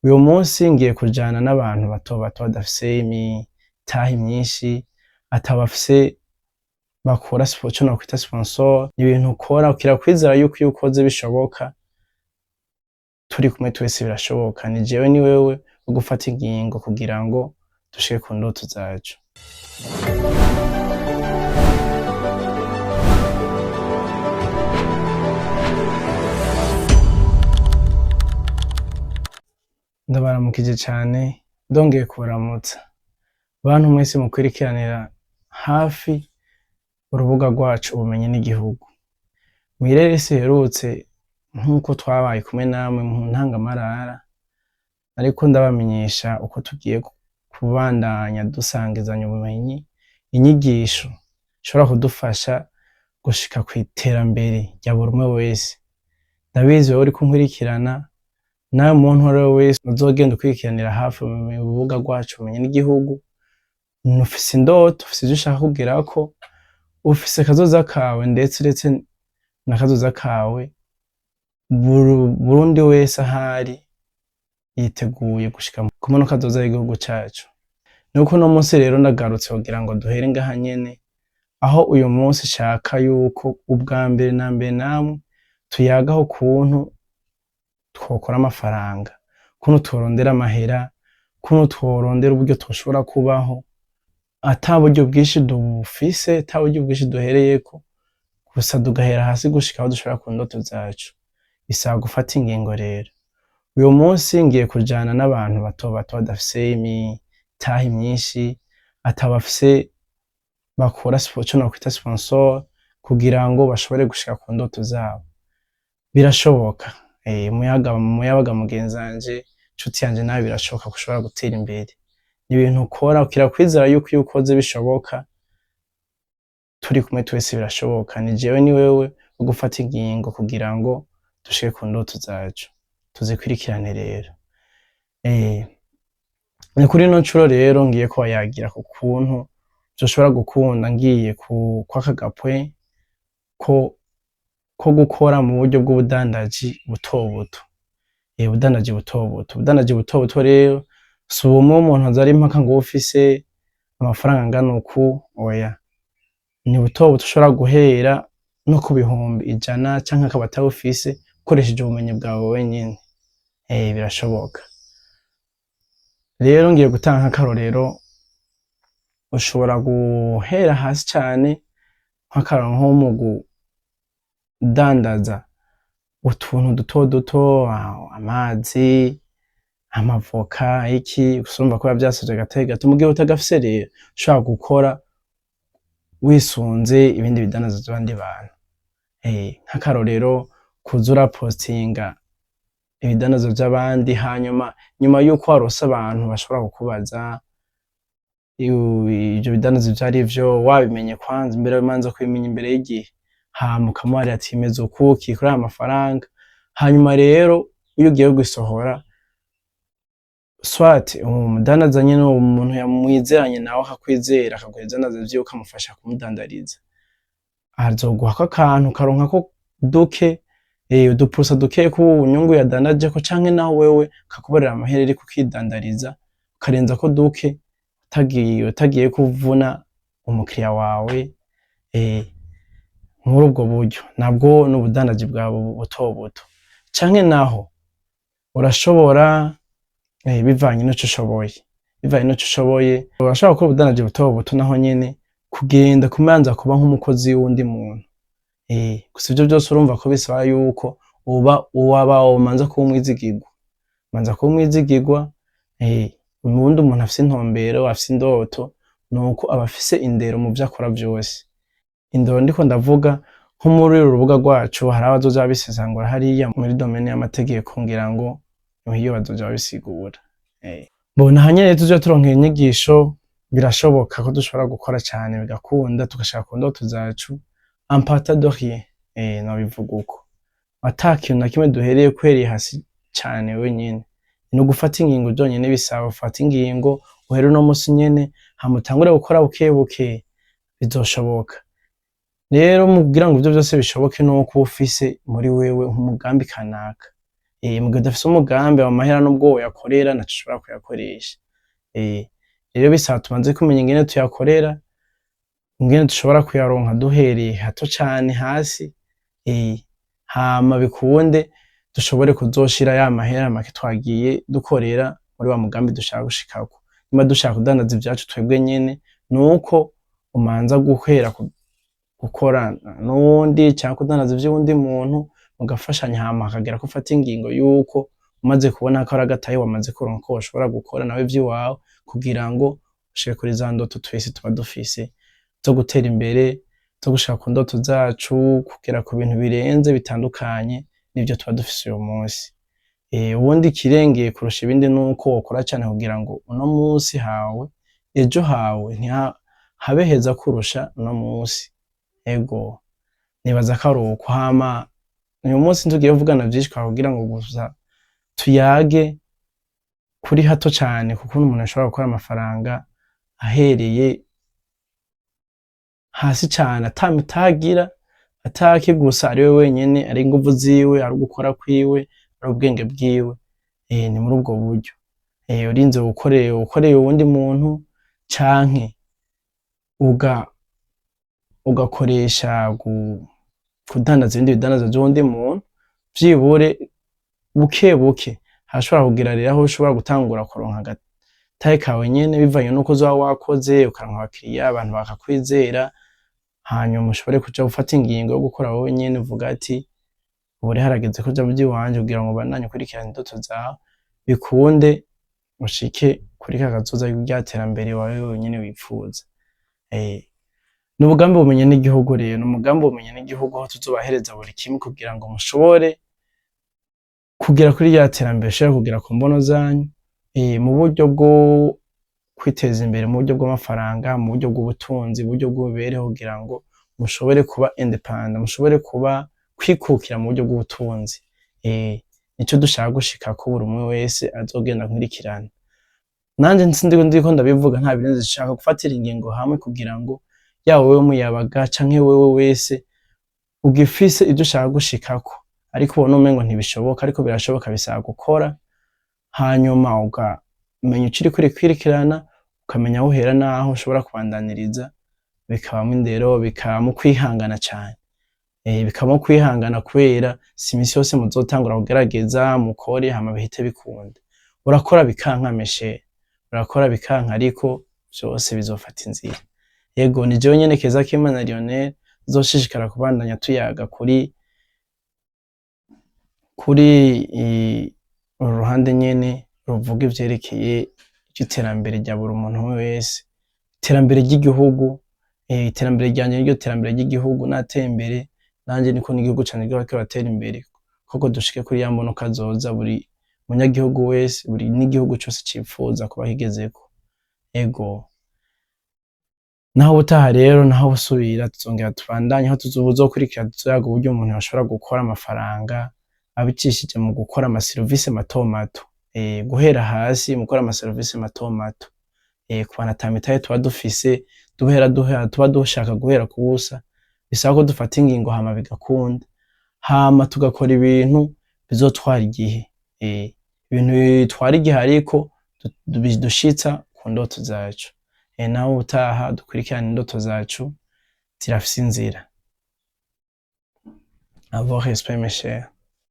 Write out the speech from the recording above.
Uyu munsi ngiye kujana n'abantu bato bato badafise imitahe myinshi, ata bafise bakora ico nokwita sponsor. Ni ibintu ukora ukira kwizera yuko iyo ukoze bishoboka. Turi kumwe twese birashoboka. Ni jewe, ni wewe wo gufata ingingo kugira ngo dushike ku ndoto zacu. Ndabaramukije cane, ndongeye kubaramutsa. Bantu mwese mukwirikiranira hafi urubuga rwacu Ubumenyi n'Igihugu. Mw'ireresi iherutse, nk'uko twabaye kumwe namwe mu ntangamarara, ariko ndabamenyesha uko tugiye kubandanya dusangizanya ubumenyi, inyigisho ishobora kudufasha gushika kw'iterambere rya buri umwe wese. Ndabizi wewe uriko unkurikirana, nawe muntu uwo ariwe wese uzogenda ukurikiranira hafi urubuga rwacu Ubumenyi n'Igihugu, ufise indoto, ufise ivyo ushaka kugerako, ufise kazoza kawe, ndetse uretse na kazoza kawe, Burundi wese ahari yiteguye gushika ku mbona kazoza y'igihugu cacu. Nuko uno munsi rero ndagarutse kugira ngo duhere ngaha nyene, aho uyu munsi nshaka yuko ubwa mbere na mbere namwe tuyagaho ukuntu twokora amafaranga, ukuntu tworondera amahera, ukuntu tworondera uburyo twoshobora kubaho ata buryo bwinshi dufise, ata buryo bwinshi duhereyeko, gusa tugahera hasi gushika aho dushobora ku ndoto zacu. Bisaba gufata ingingo rero. Uyu munsi ngiye kujana n'abantu bato bato badafise imitahe myinshi, ata bafise bakora ico nokwita sponsor kugira ngo bashobore gushika ku ndoto zabo. Birashoboka. Muyabaga mugenzanje, nshuti yanje, nawe birashoboka ko ushobora gutera imbere. Ni ibintu ukora ukira kwizera yuko iyo ukoze bishoboka. Turi kumwe twese birashoboka. Ni jewe, ni wewe wo gufata ingingo kugira ngo dushike ku ndoto zacu. Tuzikurikirane rero. Ni kuri ino ncuro rero ngiye kubayagira ku kuntu vyoshobora gukunda, ngiye kw'aka gapwe ko gukora mu buryo bw'ubudandaji buto buto. Ubudandaji buto buto. Ubudandaji buto buto rero si ubumwe umuntu aza ari impaka ngo ube ufise amafaranga angana uku, oya. Ni buto buto ushobora guhera no ku 100,000 canke akaba atawufise, ukoresheje ubumenyi bwawe wenyene. Birashoboka. Rero ngiye gutanga nk'akarorero, ushobora guhera hasi cane, nk'akarorero nko mu kudandaza utuntu duto duto, amazi, amavoka, iki, gusa urumva ko biba vyasavye agatege gato. Mu gihe utagafise rero, ushobora gukora wisunze ibindi bidandazwa vy'abandi bantu. Nk'akarorero kuza urapostinga ibidandazwa vy'abandi, hanyuma nyuma yuko waronse abantu bashobora kukubaza ivyo bidandazwa ivyo arivyo, wabimenye kwanza imbere, umanza kubimenya imbere y'igihe, hama ukamubarira ati imeze uku, kiri kuri aya mafaranga. Hanyuma rero iyo ugiye gusohora, soit umudandaza nyene, uwo muntu mwizeranye nawe akakwizera, akaguha ibidandaza vyiwe, ukamufasha kumudandariza, azoguhako akantu, ukaronkako duke, udupurusa duke ku nyungu yadandajeko, canke naho wewe akakubarira amahera ariko ukidandariza, ukarenzako duke utagiye kuvuna umukiriya wawe. Muri ubwo buryo nabwo n'ubudandaji bwawe buto buto. Canke naho urashobora, bivanye n'ico ushoboye, bivanye n'ico ushoboye, urashobora gukora ubudandaji buto buto naho nyene, kugenda kumanza kuba nk'umukozi w'uwundi muntu. Gusa ivyo vyose urumva ko bisaba yuko uba uwaba umanza kuba umwizigirwa, umanza kuba umwizigirwa. Ubundi umuntu afise intumbero, afise indoto, nuko aba afise indero mu vyo akora vyose. Indero ndiko ndavuga, nko muri uru rubuga rwacu hari abazoza babisesangura hariya muri domaine y'amategeko, ngira ngo niyo bazoja babisigura. Bona hanyene tuzoja turonkera inyigisho. Birashoboka ko dushobora gukora cane bigakunda, tugashika ku ndoto zacu en partant de rien, nobivuga uko, ata kintu na kimwe duhereye, uhereye hasi cane wenyene. Ni ugufata ingingo vyonyene, bisaba ufate ingingo, uhere uno musi nyene, hama utangure gukora buke buke, bizoshoboka. Rero mu kugira ngo ivyo vyose bishoboke, nuko uba ufise muri wewe nk'umugambi kanaka. Mu gihe udafise umugambi, ayo mahera nubwo woyakorera ntaco ushobora kuyakoresha. Rero bisaba tubanze kumenya ingene tuyakorera, ingene dushobora kuyaronka duhereye hato cane hasi, hama bikunde dushobore kuzoshira ya mahera make twagiye dukorera muri wa mugambi dushaka gushikako. Niba dushaka kudandaza ivyacu twebwe nyene, nuko umanza guhera gukorana n'uwundi canke kudandaza ivy'uwundi muntu, mugafashanya, hama hakagera ko ufata ingingo yuko umaze kubona ko ari agatahe wamaze kuronka, ko woshobora gukora nawe ivy'iwawe kugira ngo ushike kuri za ndoto twese tuba dufise zo gutera imbere, zo gushika ku ndoto zacu, kugera ku bintu birenze bitandukanye n'ivyo tuba dufise uyu munsi. Ubundi ikirengeye kurusha ibindi nuko wokora cane kugira ngo uno munsi hawe, ejo hawe habe heza kurusha uno munsi. Ego, nibaza ko ari uko. Hama uyu munsi ntitugiye kuvugana vyinshi, kugira ngo gusa tuyage kuri hato cane kuko umuntu ashobora gukora amafaranga ahereye hasi cane, ata mitahe, ataki, gusa ari we wenyene, ari inguvu ziwe, ari ugukora kwiwe, ari ubwenge bwiwe. Ni muri ubwo buryo. Urinze ukoreye uwundi muntu canke ugakoresha kudandaza ibindi bidandazwa vy'uwundi muntu, vyibure buke buke harashobora kugira rero aho ushobora gutangura kuronka agatahe kawe nyene, bivanye nuko uzoba wakoze, ukaronka abakiriya, abantu bakakwizera, hanyuma ushobore kuja gufata ingingo yo gukora wowe nyene, uvuga ati: "Ubu rero harageze ko uja mu vy'iwanje", kugira ngo ubandanye ukurikirana indoto zawe, bikunde ushike kuri ka kazoza, rya terambere wawe wenyene wipfuza. Ni umugambi w'ubumenyi n'igihugu rero, ni umugambi w'ubumenyi n'igihugu, aho tuzobahereza buri kimwe kugira ngo mushobore kugera kuri rya terambere, ushobore kugera ku mbono zanyu, mu buryo bwo kwiteza imbere, mu buryo bw'amafaranga, mu buryo bw'ubutunzi, mu buryo bw'imibereho, kugira ngo mushobore kuba indépendant, mushobore kuba kwikukira mu buryo bw'ubutunzi. Nico dushaka gushikako, buri umwe wese azogenda nkurikirana. Nanje ndiko ndabivuga nta birenze, nshaka gufatira ingingo hamwe kugira ngo yaba wewe muyabaga canke wewe wese ugifise ivyo ushaka gushikako ariko ubona umengo ntibishoboka, ariko birashoboka. Bisaba gukora, hanyuma ukamenya ico uriko urikwirikirana, ukamenya aho uhera n'aho ushobora kubandaniriza. Bikabamwo indero, bikabamwo kwihangana cane, bikabamwo kwihangana, kubera si imisi yose muzotangura kugerageza mukore hama bihite bikunda. Urakora bikanka meshe, urakora bikanka, ariko vyose bizofata inzira. Yego, ni jewe nyene Keza Kimana Lionel, uzoshishikara kubandanya tuyaga kuri uru ruhande nyene ruvuga ivyerekeye ivy'iterambere rya buri muntu wese, iterambere ry'igihugu. Iterambere ryanje niryo terambere ry'igihugu. Nateye imbere nanje, niko n'igihugu canje kiba kiratera imbere koko, dushike kuri ya mbono kazoza buri munyagihugu wese, buri n'igihugu cose cipfuza kuba kigezeko. Ego, naho ubutaha rero, naho busubira, tuzongera tubandanye aho tuzokurikira, tuzoyaga uburyo umuntu ashobora gukora amafaranga abicishije mu gukora amaserivisi mato mato, guhera hasi mu gukora amaserivisi mato mato, ku bantu ata mitahe tuba dufise, duhera duhera tuba dushaka guhera ku busa. Bisaba ko dufata ingingo hama bigakunda, hama tugakora ibintu bizotwara igihe, ibintu bitwara igihe ariko bidushitsa ku ndoto zacu. Naho ubutaha, dukurikirane indoto zacu, zirafise inzira. À vos respects, mes chers.